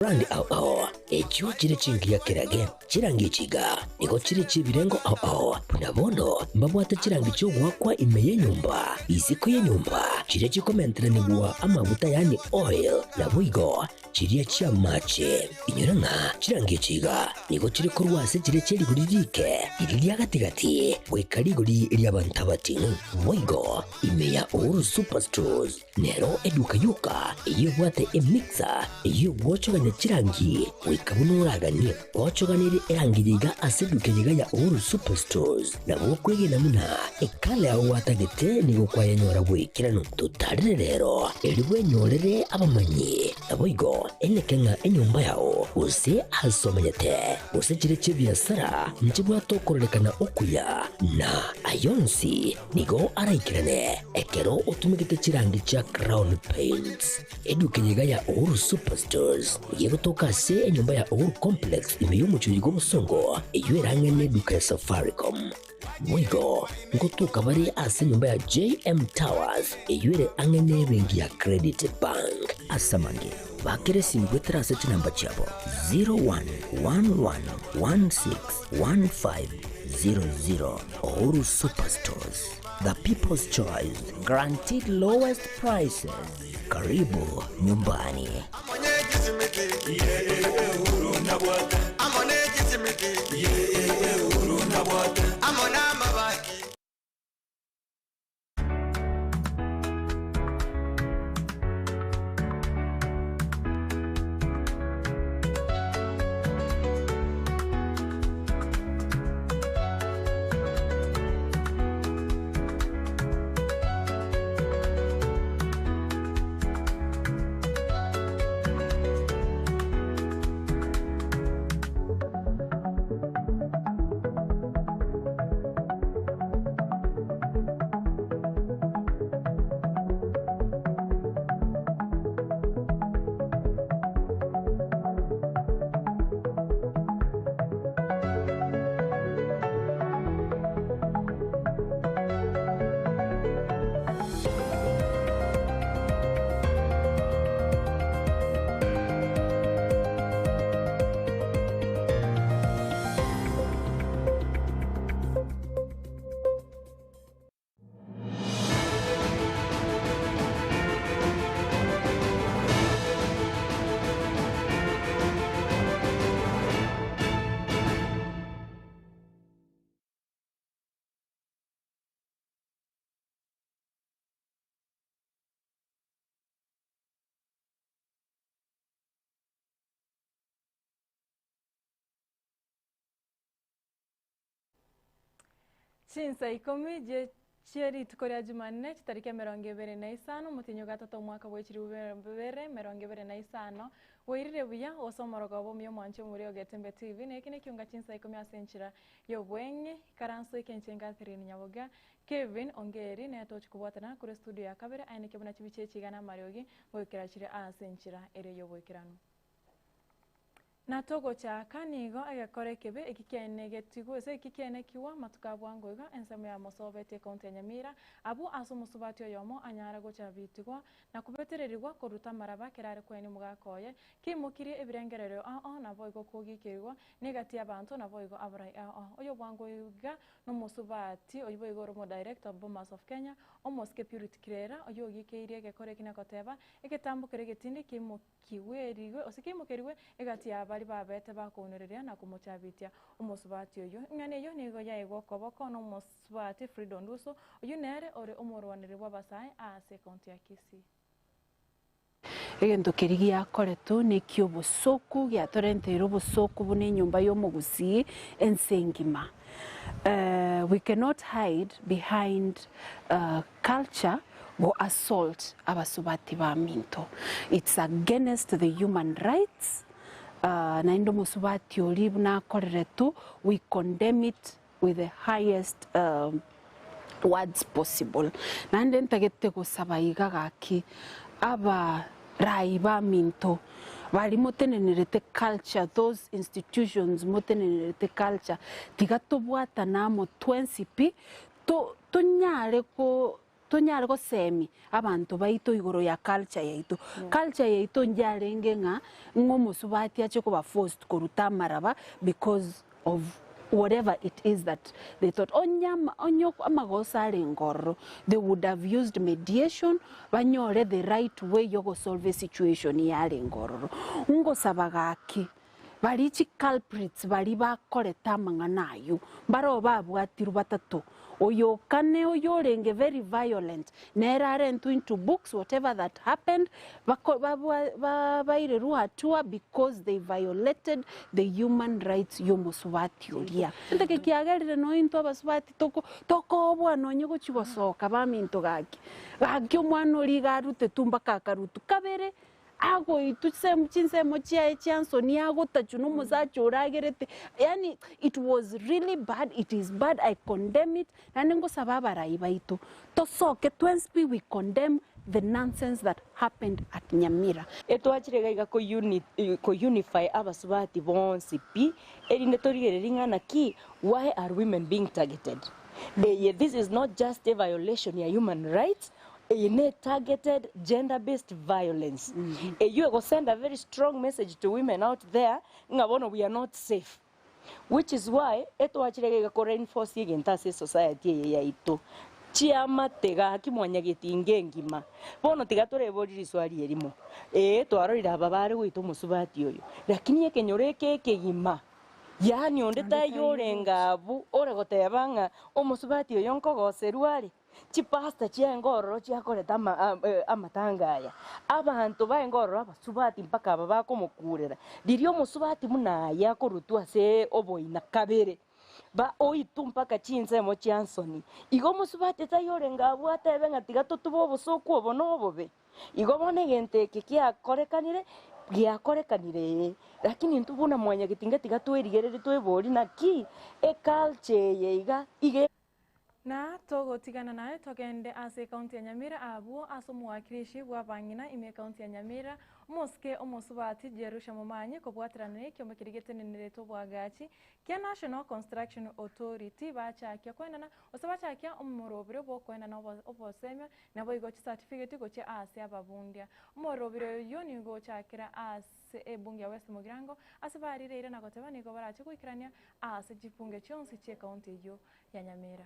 Brand ao ao, echio chire chingiya kerage, chirangi echi iga nigo chire chi'ebirengo ao ao, buna bono mbabwate chirangi chi'ogoakwa ime y'enyomba, isiko y'enyomba, chiria chikomenteranigwa amaguta yaani oil, naboigo chiria chi'amache. Inyora ng'a chirangi echi iga nigo chire korwa ase chiria chie rigori riike, riria ria gati-gati, goika rigori ri'abanto abating'u. Boigo ime ya Uhuru Superstores Nero eduka yoka eyio ebwate emixer eyio egwochogania chirangi goika buna oraganie. Gwochoganirie erangi eye iga ase eduka eye iga ya Uhuru Superstores, nabo okwegena buna ekala yao gwatagete nigo kwayenyora bw'ekeranu. Totarere rero erio bwenyorere abamanyi, naboigo eneke ng'a enyomba yao gose ase omenyete gose chire chi'ebiasara nchibwate okororekana okuya na ayonsi Nigo araikerane ekero otumegete chirangi chia Crown Paints. Eduka eye iga ya Uhuru Superstores nigo egotoka ase enyomba ya Uhuru Complex ime y'omochie oyo bw'obosongo eyio erang'e neduka ya Safaricom. Boigo ngotoka bare ase enyomba ya JM Towers eyio ere ang'e nebenki ya Credit Bank. Ase amange, bakera esimi goetera ase chinamba chiabo 0111161500. Uhuru Superstores, the people's choice, guaranteed lowest prices. Karibu nyumbani. Chinsa ikomi chie chie rituko ria Jumanne, chitariki emerongo ebere na isano, omotienyi o gatato omwaka bwe chilifu bibere emerongo ebere na isano, bwairire buya gose omorogoba omuya omwanche omorwoti o Getembe TV, na eke nekiunga chinsa ikomi ase enchera y'obweng'e, ikaranso eke inche Catherine Nyaboga, Kevin Ongeri nere tochi kobwatana korwa estudio ya kabere aye neke buna chibicha echi iga namariogi ngoikera chire ase enchera ere y'oboikeranu. Na togochaka nigo egekora ekebe eki kiaenegetigwe, gose eki kiaenekigwa amatuko a bwango iga, ensemo ya Mosobeti ekaunti ya Nyamira, abwo ase omosubati oyomo anyare gocha bitigwa na kobetererigwa koruta amaraba ekero are koenia omogaka oye, keimokirie ebirengererio ao ao naboigo kogikerigwa negati y'abanto naboigo abarai ao ao. Oyo bwango iga nomosubati oyio boigo ore omodirector of Bomas of Kenya, omosike Purity Kirera, oyio ogikeirie egekora eki nagoteba, egetambo keria egetindi keimokirie Kigwerigwe, gose keimokerigwe egati ya baria babete bakounereria na komochabitia omosubati oyio. Ing'ana eyio nigo yaigwa okoboko nomosubati Frida Onduso, oyio nere ore omorwaneri bw'abasae ase ekaunti ya Kisii. Egento keria giakoretwe neki'obosoku, giatorenteire obosoku buna enyomba y'omogusii ense engima. We cannot hide behind culture go assault abasubati baminto. It's against the human rights naende omosubati oria buna akoreretwe we condemn it with the highest words possible. Naende ntagete gosaba iga gaki abarai baminto baria motenenerete culture those institutions motenenerete culture tiga tobwatane amo twensi pi tonyare ko. Tonyare gosemia abanto baito igoro ya culture yaito. Culture yaito njarenge ng'a ng'a omosubati ache koba forced koruta amaraba because of whatever it is that they thought. Onye ama onye amagoso arenge ororo, they would have used mediation banyore the right way yogosolve esituation yarenge ororo. Ngosaba gaki, baria chiculprits baria bakorete amang'ana aywo, mbaroo babwatirwe batato, oyo okane oyo orenge very violent, nere arentwe into books whatever that happened, bako babwa ba bairerwe hatua because they violated the human rights yomosubati oria. Egento eke kiagerire nonya intwe abasubati toko tokoobwa nonye gochia gosoka baminto gaki, gaki omwana oria iga arutetwe mpaka akarutwa kabere. Agoitwa chisemo chinsemo chiaye chia nsoni agotachwa na omosacha oragerete yaani it was really bad, it is bad, I condemn it, naende ngosaba abarai baito tosoke twensi pi we condemn the nonsense that happened at Nyamira. Etwachire iga iga ko unify abasubati bonsi pi, erinde torigererie ng'a naki, why are women being targeted? Eye this is not just a violation ya human rights, Eye ne targeted gender based violence eyio ego send a very strong message to women out there ng'a bono we are not safe which is why etwachire iga iga ko reinforce egento ase esociety eye yaito chiamate gaki mwanyagetinga engima bono tiga torebori riswali erimo ee twarorire aba bare goita omosubati oyo lakini ekenyoro eke ekegima yaani onde taiyo orenge abwo ore goteba ng'a omosubati oyo nkogoserwa are. Chipastor chiaye ororo chiakorete amatanga aya, abanto baye ororo abasubati mpaka aba bakomokurera. Riria omosubati buna aye akorutwa ase oboina kabere, ba oitwe mpaka chinsemo chia nsoni. Igo omosubati taiyo orenge abwo atebe ng'a tiga totube obosoku obo na obobe. Igo bono egento eke giakorekanire, giakorekanire ee, lakini intwe buna mwanyagetinga tiga twerigererie tweborie naki eculture eye iga iga. Na togotigana naye togende ase ekaunti ya Nyamira abwo ase omowakilishi bw'abang'ina ime ekaunti ya Nyamira, omosike omosubati Jerusha Momanyi kobwaterana nekiombe keria getenenerete obwagachi kia National Construction Authority bachakia koenana gose bachakia omorobiro bw'okoenana obosemia naboigo chicertificate gochia ase ababundia. Omorobiro oyio nigo ochakera ase ebunge ya West Mugirango ase barireire na goteba nigo barache goikerania ase chibunge chionsi chi'ekaunti eyio ya Nyamira.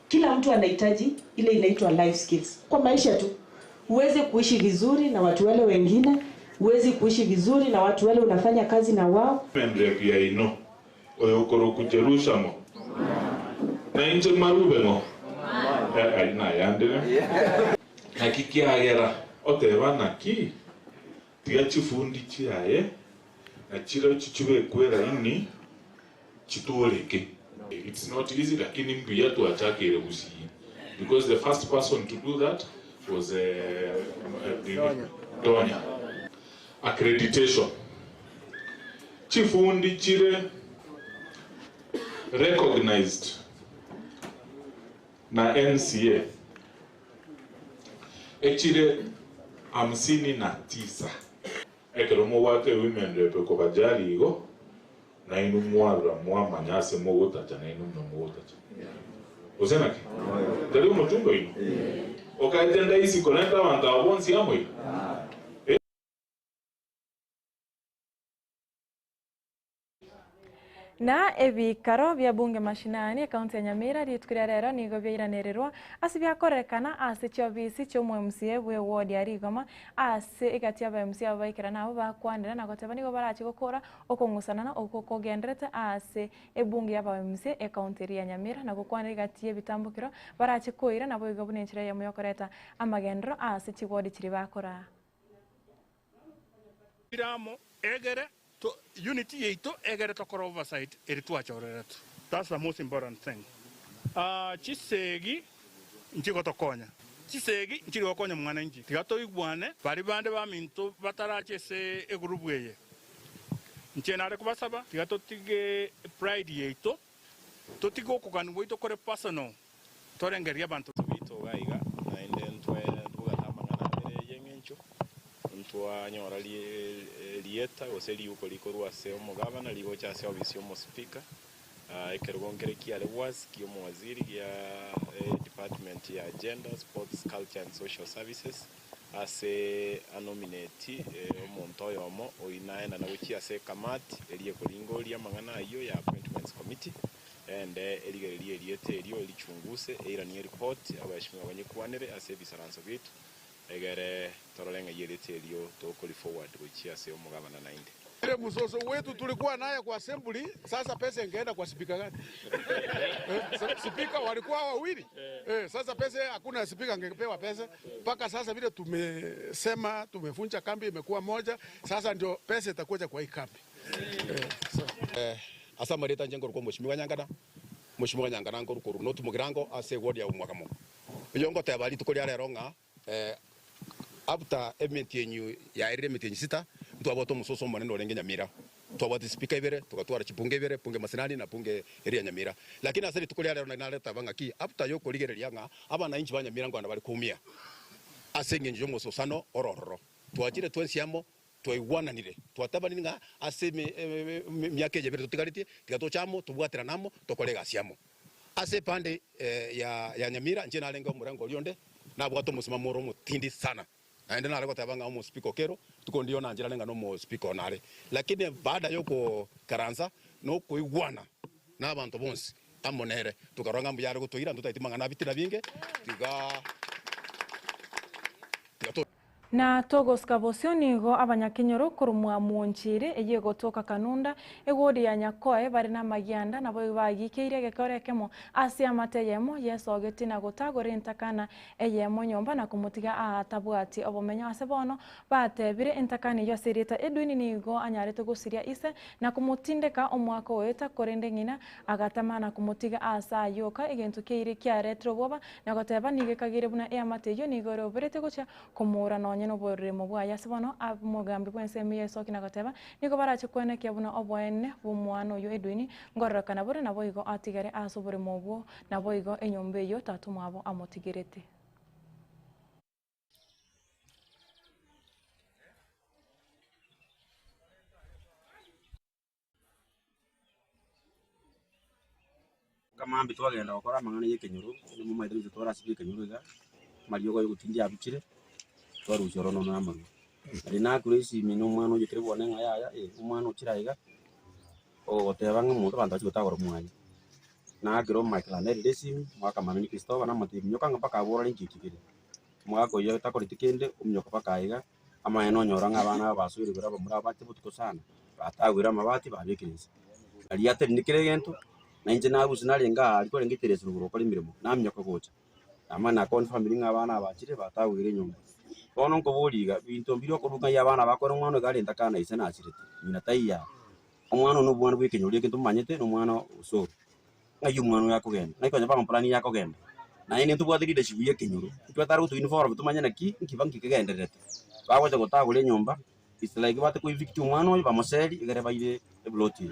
Kila mtu anahitaji ile inaitwa life skills kwa maisha tu, uweze kuishi vizuri na watu wale wengine, uweze kuishi vizuri na watu wale unafanya kazi na wao. Menrep yaino oyo okoroku Jerusalem na inche marube ng'o Eh, ai nayandire naki kiagera oteba naki tiga chifundi chiaye na chirochio chibekwe eraini chitooreke. It's not easy lakini mbuya twachakire gusii because the first person to do that was Donya. Accreditation. Chifundi chire recognized na NCA echire hamsini na tisa. Ekero mobwate women rep ekobajari igo, nainwe mwarora mwamanya ase mogotacha nainwe buna mogotacha. Gose naki? Tari omochunga oino? Okaete ndaisi korenta abanto aba bonsi amo iga? Na ebikaro bia bunge mashinani ekaunti ya Nyamira rituko ria rero nigo biairanererwa ase biakorekana ase chiofisi chia omo-MCA bwe ward ya Rigoma ase egati ya aba-MCA abo baikerana abo bakwanera na goteba nigo barache gokora okong'usanana okwo kogenderete ase ebunge ya aba-MCA ekaunti eria ya Nyamira na gokwanera egati ya ebitambokero barache koira naboigo buna enchera eyemo yokoreta amagenderero ase chiward chiria bakoraa. Amo egere to unity yaito egere tokora oversight eri twachoreretwe. That's the most important thing. Chisegi nchigotokonya, chisegi nchiri gokonya mwananchi. Tiga toigwane baria bande baminto batarache ase egroup eye. Inche nare kobasaba tiga totige pride yaito, totige okogania gwaito kore personal, torengererie abanto. Tobito iga iga, naende ntwe ntobwate amang'ana abere y'eng'encho, ntwanyora rieta gose riuko rikorwa ase omogabana rigocha ase ofisi y'omospeaker. Ekerogo nkere kiare gwasi ki'omowaziri gia edepartment ya Gender, Sports, Culture and Social Services ase anomineti omonto oyomo oyio naenana gochia ase ekamati eria ekoringoria amang'ana ayio ya Appointments Committee ende erigererie erieta erio erichunguse eiranie eripoti abaheshimiwa banyekwanere ase ebisaranso biaito egere torore ng'ai erieta erio tokori forward gochia ase omogabana naende. Ile mzozo wetu tulikuwa naye kwa assembly, sasa pesa ingeenda kwa spika gani? Eh, spika walikuwa wawili eh, sasa pesa hakuna spika angepewa pesa mpaka sasa. Vile tumesema tumefunja kambi imekuwa moja, sasa ndio pesa itakuja kwa hii kambi eh, so. Eh, ase amareta inche nkorokwa Mheshimiwa Nyangana, Mheshimiwa Nyangana nkorokwa korwa North Mugirango ase eward ya Omwakamo. Oyio ngoteba rituko ria rero ng'a eh, after emetienyi yaerire emetienyi sita, ntwabwate omososo omonene orenge Nyamira. Twabwate speaker ibere, togatwara chibunge ibere, bunge Masinani na bunge eria ya Nyamira. Lakini ase rituko ria rero nari naretaba ng'aki after yokorigereria ng'a abanainchi ba Nyamira nkogenda bare koumia ase engencho y'omososano oro ororo. Twachire twensi amo Twaigwananire, twatabanire ng'a ase emiaka eye ebere totigaretie, tiga toche amo, tobwaterane amo, tokore egasi amo. Ase epande ya Nyamira, inche narenge omorengo oria onde, nabwate omosimamo ore omotindi sana. Naende nare goteba ng'a omospeaker Okero, rituko ndiyo nancherane ng'a nomospeaker one are. Lakini baada yogoikaransa na okoigwana nabanto bonsi amo nere, tokarora ng'a mbuya are gotoira, ntotaeti mang'ana abitina binge, tiga tiga. Na togosika bosio nigo abanyakenyoro korwa Mwamwonchire eyio egotoka Kanunda, ewodi ya Nyakoe bare namagianda nabo bagikeire egekoro ekemo ase amate eyemo yesogetie na gotagora entakana eyemo nyomba na komotiga aatabwati obomenyo ase bono batebire entakana eyio ase erieta Edwin nigo anyarete gosiria ise na komotindeka omwaka oeta korende ng'ina agatama na komotiga ase ayoka egento keire kiaretire obwoba na goteba nigo ekagire buna eamate eyio nigo eroberete gochia Komoura nonye noborimo bwaye ase bono, omogambi bw'ensemo y'esoki na goteba, Nigo barache kwenekia buna oboene bw'omwana oyio Edwin ngororokana bore naboigo atigare ase oborimo obwo, naboigo enyomba eyio tata omwabo amotigerete. Kamambia twagenda gokora amang'ana ya ekenyoro, onye momanyete inche tware ase ekenyoro iga, amariogo aye gotindia abuchire, twarusia oro nonya na amarwa. Nari nakure esimi na omwana oyio kere bwane ng'a yaya eh, omwana ochire aiga, ogoteba ng'a omonto abanto bachia gotagora omwanya. Nakire omomaikera nerire esimi, mwakamana Christopher namotebia minyoka ng'a mpaka abwo orore inki eki kere. Omogaka oyio takoreti kende, ominyoka mpaka aiga. Amaene onyora ng'a abana aba basoire igoro abamura abache botuko sana, batagwire amabati babekire inse. Aria aterire kera egento, na inche narusia narenge aa aria kwarenge eteresi rogoro gokora emeremo, naminyoka gocha. Namanya nakoni family ng'a abana aba bachire batagwire enyomba. Bono nkoboria iga, binto mbiria okoruka ng'ai abana bakore omwana oyo iga arente akana ise nasirete, ng'ina taiyo aa. Omwana one obwana bwa ekenyoro eke ntomanyete na omwana osoro. Ng'ai omwana oyo akogenda? Naki konya bamoplani akogenda? Naende ntobwate leadership ya ekenyoro, ntwatare goto involve tomanye naki nki nki kegendererete. Bagocha gotagora enyomba, it's like bate ko evict omwana oyo bamoseri egere baire eplot eye.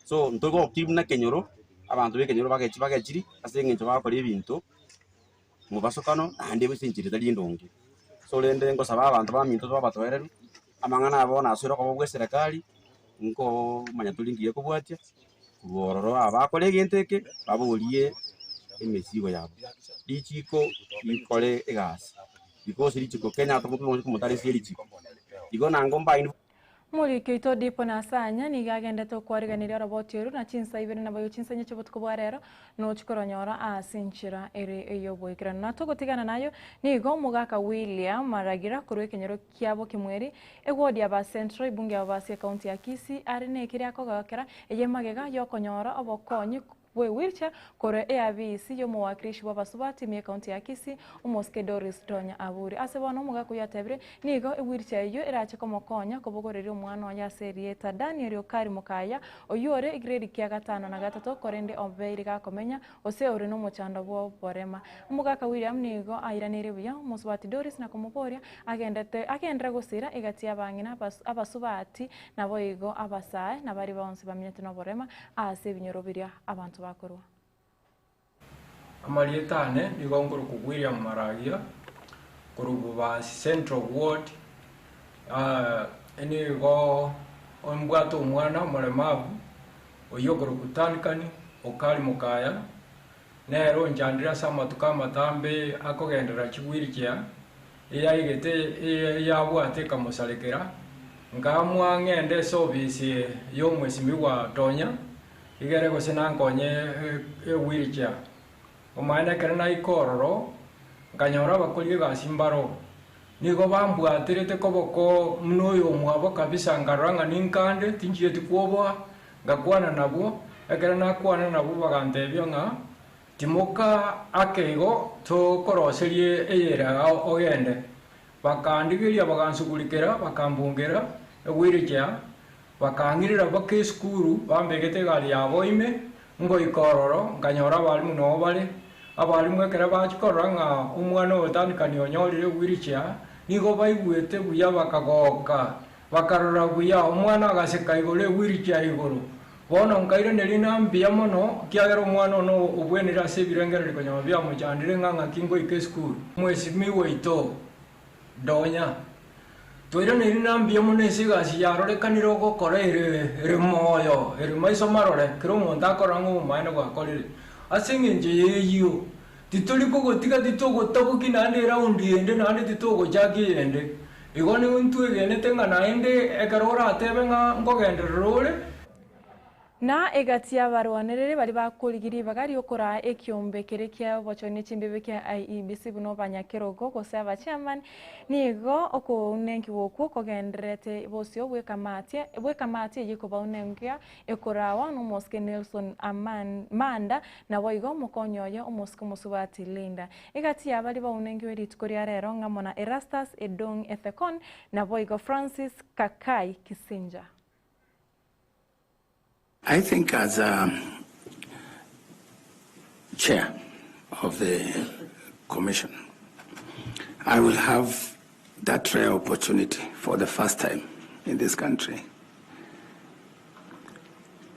So ntogoki buna ekenyoro, abanto ba ekenyoro bagechi bagechiri ase eng'encho bagokora ebinto mobasokano naende ase enchera etari endonge. So rende ngosaba abanto baminto twabatoereru, amang'ana aya bono asore okoba bwa eserekari, nkomanya tori ngiya kobwatia. Korwa ororo abakore egento eke, baborie emesigo yabo. Richiko rikore egasi, because richiko Kenya tokomocha komotaresia richiko. Igo nango mbaini. Omoriki oito Dipo Nasanya nigo agendete okwariganiria oroboti oru na chinsa ibere naboigo chinsa inye chi'obotuko bwa rero nochi koronyora ase enchera ere ey'oboikeranu. Na togotigana nayo nigo omogaka William Maragira korwa ekenyoro kiabo Kimweri, eward ya ba Central, ebunge ya Babasi ecounty ya Kisii are nekeria akogokera eye magega yokonyora obokonyi bwe wheelchair korwa eabisi yomowakilishi bw'abasubati ime ecounty ya Kisii omosike Doris Donya Aburi. Ase bono omogaka oyio atebire nigo ewheelchair eyio erache komokonya kobogoreria omwana oye ase erieta Daniel Okari Mokaya oyio ore egrade kia gatano na gatato korende obeire gakomenya Gose ore nomochando bw'oborema. Omogaka William nigo airaneirie buya omosubati Doris na komoboria agendete agenderere gosira egati y'abang'ina abasubati naboigo abasae na baria bonsi bamenyete noborema ase ebinyoro biria abanto bakorwa. Amarieta ane nigo nkorokwa William Maragia, korwa Bobasi Central Ward, nigo mbwate omwana omoremabu oyio okorokwa Duncan. Okari Mokaya, nere onchandire ase amatuko amatambe akogenderera chiwheelchair, eyaigete eyabwate ekamosarekera, nkaamua ng'ende ase ofisi y'omwesimigwa Tonya, igere gose nankonye ewheelchair. Omaene ekero naika ororo, nkanyora abakori egasi mbaro, nigo bambwaterete koboko buna oyomwabo kabisa, nkarora ng'a ninkande, tinchieti kwoboa, ngakwana nabwo. Ekero nakwana nabwo bagantebia ng'a, Timoka ake igo tokoroserie eyere ao ogende. Bakandigeria bagansugurikera, bakambungera ewheelchair, bakang'irera mpaka esukuru, bambegete egari yabo ime, ngoika ororo, nkanyora abalimu noo bare. Abalimu ekero bachia korora ng'a omwana oyo Duncan onyorire ewheelchair, nigo baigwete buya bakagoka, bakarora buya, omwana agaseka igoro ewheelchair igoro. Bono nkairaneria ng'a mbuya mono, ekiagera omwana one obwenire ase ebirengererio konya biamochandire ng'a ng'aki ngoika esukuru. Mwesimigwa oito, Donya, twairaneiri ng'a mbuya mono ase egasi yarorekanire ogokora ere ere moyo, ere maiso marore, kera omonto akorora ng'a obomaene bwakorire. Ase engencho y'eyio, titori kogotiga titogotabokia naende eraundi ende naende titogochakia eyende. Igo nigo ntwegenete ng'a naende ekero oratebe ng'a nkogenderera ore. Na egati y'abarwanereri baria bakorigia ribaga ri'okoraa ekiombe keria kia obochori ne chimbibe kia IEBC buna abanyakerogo gose abachairman, nigo okounenkiwa okwo kogendererete bosio bw'ekamati bw'ekamati eyio ekobaunenkia ekorawa nomosike Nelson Aman Manda naboigo omokonyi oye omosike omosubati Linda. Egati ya baria baunenkiwe rituko ria rero ng'amo na Erastus Edong Ethekon naboigo Francis Kakai Kisinja. I think as a chair of the commission, I will have that rare opportunity for the first time in this country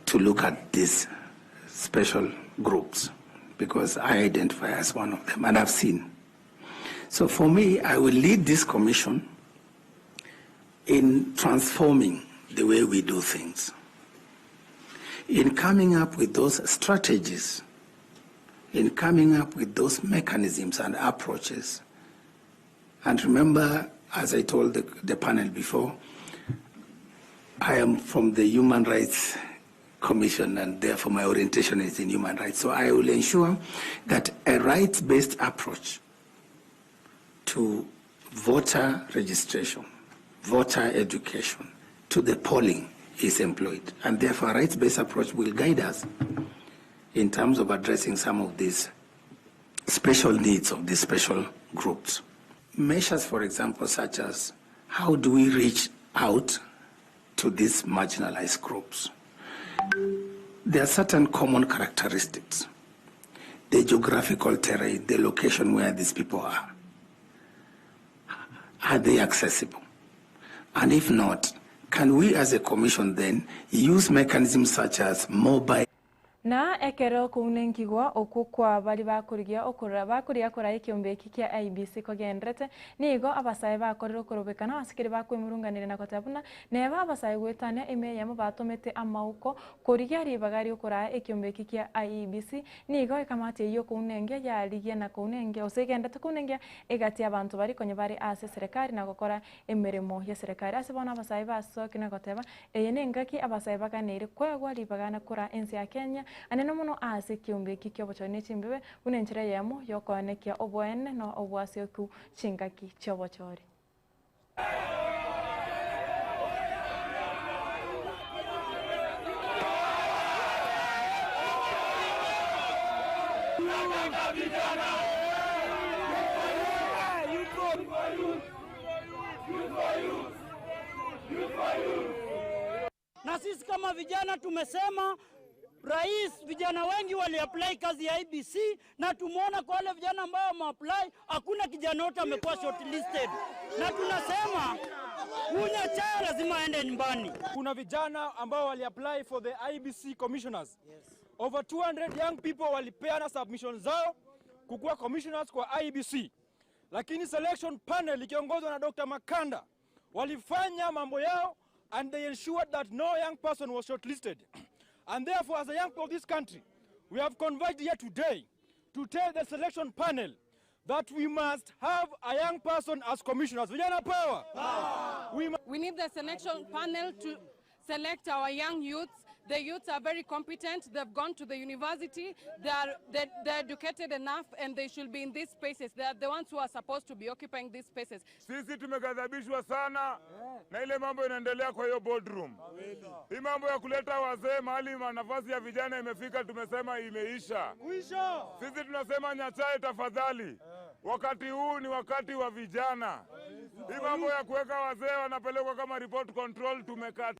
to look at these special groups because I identify as one of them and I've seen. So for me, I will lead this commission in transforming the way we do things, in coming up with those strategies, in coming up with those mechanisms and approaches. And remember, as I told the, the panel before, I am from the Human Rights Commission and therefore my orientation is in human rights. So I will ensure that a rights-based approach to voter registration, voter education, to the polling is employed. And therefore a rights-based approach will guide us in terms of addressing some of these special needs of these special groups. Measures, for example, such as how do we reach out to these marginalized groups? There are certain common characteristics. The geographical terrain, the location where these people are. Are they accessible? And if not, can we as a commission then use mechanisms such as mobile Na ekero okounenkigwa okwo kwa baria bakorigia okorora bakorigia koraa ekeombe eki kia IEBC kogenderete, nigo abasae bakorire okorobekana ase keria bakwemurunganeria na goteba buna neba abasae goetania ime eyemo batomete amauko korigia ribaga riokoraa ekeombe eki kia IEBC. Nigo ekamati eyio yokounengia yarigia na kounengia gose egenderete kounengia egati y'abanto baria konya bare ase eserekari na gokora emeremo y'eserekari. Ase bono abasae basokire na goteba Eye nengaki abasae baganeire koegwa ribaga na koraa ense ya Kenya, anene mono aase ekiombe eki ki'obochori ne chimbebe, buna enchera eyemo y'okoenekia oboene na obwasioku chingaki chi'obochori. Na sisi kama vijana tumesema rais, vijana wengi waliapply kazi ya IEBC na tumeona kwa wale vijana ambao wameapply hakuna kijana yote amekuwa shortlisted, na tunasema kunywa chai lazima aende nyumbani. Kuna vijana ambao waliapply for the IEBC commissioners. Over 200 young people walipeana submission zao kukuwa commissioners kwa IEBC, lakini selection panel ikiongozwa na Dr. Makanda walifanya mambo yao and they ensured that no young person was shortlisted. And therefore, as a young people of this country, We have converged here today to tell the selection panel that we must have a young person as commissioners. Vijana power! Power! We, we need the selection panel to select our young youths. The youths are very competent. They've gone to the university. They are, they're, they're educated enough and they should be in these spaces. They are the ones who are supposed to be occupying these spaces. Sisi tumeghadhabishwa sana na ile mambo inaendelea kwa hiyo boardroom. Hii mambo ya kuleta wazee mahali nafasi ya vijana imefika, tumesema imeisha. Sisi tunasema Nyachae, tafadhali, wakati huu ni wakati wa vijana. Hii mambo ya kuweka wazee wanapelekwa kama report control, tumekata.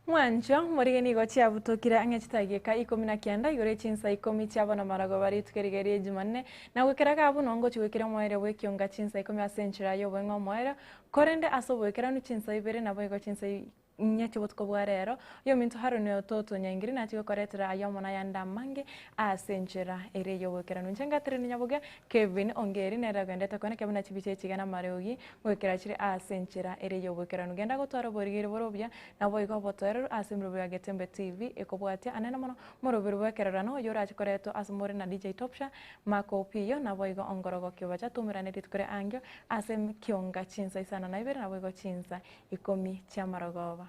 Mwancho morige nigo chiabutokire ang'e chitageka 19 igoro chinsa 10 chiabona marago bari tukerigerie Jumanne na gwikera gabu nongo chigwikira omoerio bwa ekionga chinsa 10 ase enchera ya obweng'e omoerio korende ase oboikeranu chinsa ibere nabo igo chinsa inya chibotuko bwa rero oyo ominto Haruni ototo nyaingiri nachigokoretera aye omono ayande amange ase enchera ere ya oboikeranu. Inche ngaterania nyaboge Kevin Ongeri nere ogendete kweneka buna chibicha echiga na amariogi goikera chire ase enchera ere ya oboikeranu. Genda gotwara oborigeri bore obuya naboigo obotoereru ase emerobio ya Getembe TV ekobwatia anene mono moroberi bwa ekerorano oyio orache koretwa ase more na DJ Topsha, Marco Opiyo naboigo Ongorogo Kiobacha tumerane rituko ria angio ase kionga chinsa isano na ibere naboigo chinsa ikomi chi'amarogoba.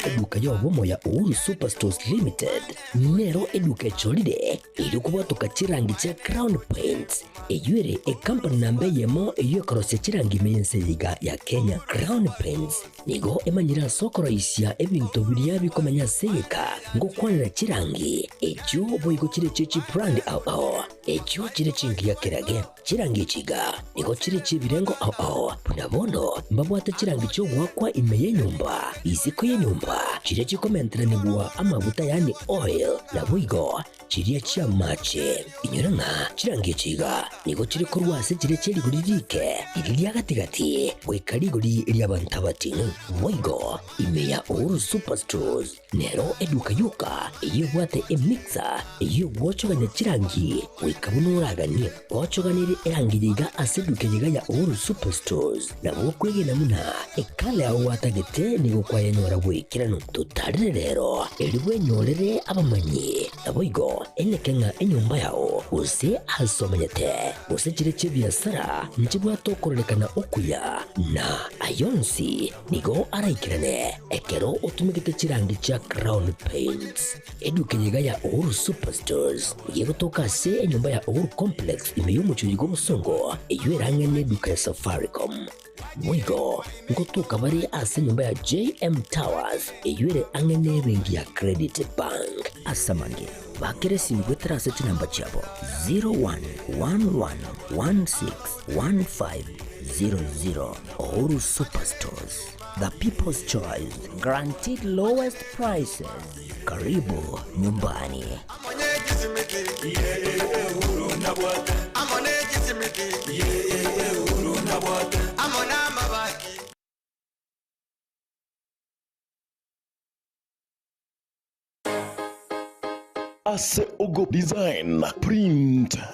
Eduka y'obomo ya Uhuru Superstores Limited nero eduka echorire erio kobwatoka chirangi chia Crown Paints eyio ere ekampani namba eyemo eyio ekorosia chirangi ime y'ense eye iga ya Kenya. Crown Paints nigo emanyire ase okoroisia ebinto biria bikomenya ase egeka ngokwanera chirangi echio boigo chire echio chibrand ao ao echio chire chingiya kerage. Chirangi echi iga nigo chire chi'ebirengo ao ao, buna bono mbabwate chirangi chi'ogoakwa ime y'enyomba, isiko y'enyomba, chiria chikomenteranigwa amaguta yaani oil, naboigo chiria chi'amache. Inyora ng'a chirangi echi iga nigo chire korwa ase chiria chie rigori riike, riria ria gati-gati, goika rigori ri'abanto abating'u. Boigo ime ya Uhuru Superstores Nero eduka yoka eyio ebwate emixer eyio egwochogania chirangi goika buna oraganie. Ochoganirie erangi yaiga ase eduka eyeiga ya Uhuru Superstores nabo okwegena buna ekala yao gwatagete nigo kwayenyora bw'ekeranu. Totarire rero erio bwenyorere abamanyi naboigo eneke ng'a enyomba yao gose ase omenyete gose chire chi'ebiasara nchibwate okororekana okuya na ayonsi Nigo araikerane ekero otumegete chirangi chia Crown Paints. Eduka eye iga ya Uhuru Superstores nigo egotoka ase enyomba ya Uhuru Complex ime y'omochie oyo bw'obosongo eyio erang'e neduka ya Safaricom. Boigo ngotoka bare ase enyomba ya JM Towers eyio ere ang'e nebenki ya Credit Bank. Ase amange, bakera esimi goetera ase chinamba chiabo 0111161500. Uhuru Superstores, the people's choice, guaranteed lowest prices. Karibu nyumbani. Ase ogo design, print na.